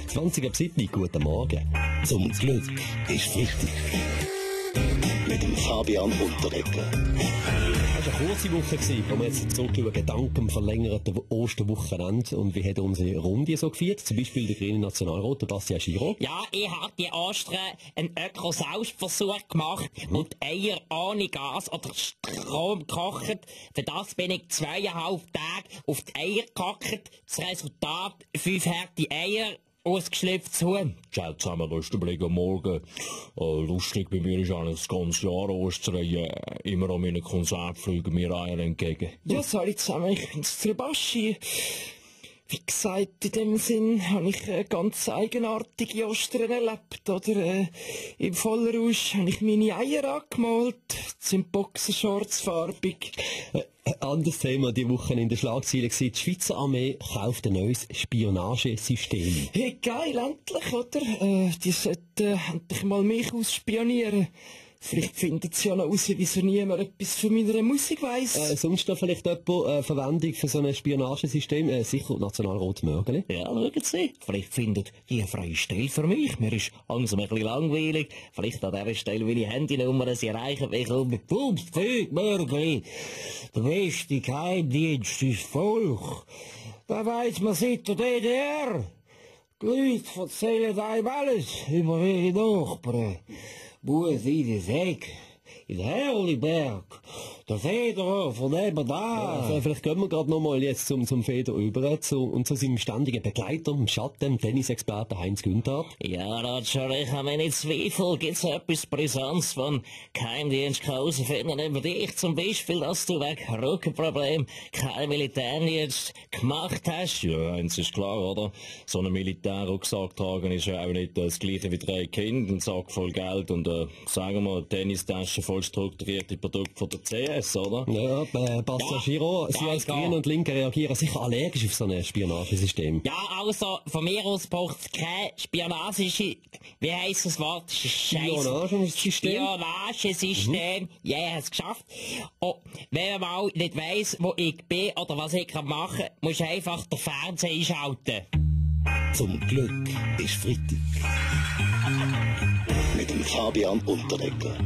20 ab 7, guten Morgen. Zum Glück ist Freitag. Mit dem Fabian Unterreger. Es war eine kurze Woche, wo wir jetzt zurückschauen, dank dem verlängerten Osterwochenende. Und wie hat unsere Runde so gefeiert? Zum Beispiel der grüne Nationalrat, der Bastian Schiro. Ja, ich habe die Ostern einen Öko-Selbstversuch gemacht und Eier ohne Gas oder Strom gekocht. Für das bin ich 2,5 Tage auf die Eier gehockt. Das Resultat, 5 harte Eier. Ausgeschlüpft zu Huhn. Ciao zusammen, das ist der Blick am Morgen. Lustig, bei mir ist eigentlich das ganze Jahr Ostern immer an meinen Konzert fliegen mir Eier entgegen. Ja, sorry zusammen, ich bin's der Baschi. Wie gesagt, in dem Sinn habe ich ganz eigenartige Ostern erlebt, oder? Im Vollrausch habe ich meine Eier angemalt, sind Boxershorts farbig. Ein anderes Thema die Woche in der Schlagzeile war, die Schweizer Armee kauft ein neues Spionagesystem. Hey, geil, endlich, oder? Die sollten endlich mal mich ausspionieren. Vielleicht findet sie ja noch raus, wieso niemand etwas von meiner Musik weiss. Sonst noch vielleicht jemand Verwendung für so ein Spionagesystem? Sicher Nationalrat Mörgeli. Ja, schauen Sie. Vielleicht findet die eine freie Stelle für mich. Mir ist langsam ein bisschen langweilig. Vielleicht an dieser Stelle will ich Handynummern, sie erreichen mich um. Pfui, Mörgeli. Der beste Geheimdienst ist Volk. Da weiss man seit der DDR. Die Leute erzählen einem alles über ihre Nachbarn. Bus in den Säck, in Herliberg, der Federer von nebenan. Vielleicht gehen wir gerade nochmal jetzt zum Feder über und zu seinem ständigen Begleiter, dem Schatten, dem Tennisexperten Heinz Günther. Ja, Roger, ich habe meine Zweifel. Gibt's etwas Brisanz von Geheimdienst herausfinden über dich? Zum Beispiel, dass du wegen Rückenproblem kein Militärdienst gemacht hast? Ja, eins ist klar, oder? So ein Militärrucksack tragen ist ja auch nicht das gleiche wie 3 Kinder, ein Sack voll Geld und, sagen wir, eine Tennistasche voll strukturierte Produkte von der CS, oder? Ja, Bastian Schiro, Sie als Grüne und Linke reagieren sicher allergisch auf so ein Spionagesystem. Ja, also, von mir aus braucht es kein Spionagesystem. Wie heisst das Wort? Spionagesystem? Spionagesystem. Ja, ich habe es geschafft. Und wenn man mal nicht weiss, wo ich bin oder was ich machen kann, musst du einfach den Fernseher einschalten. Zum Glück ist Freitag. Mit dem Fabian Unterreger.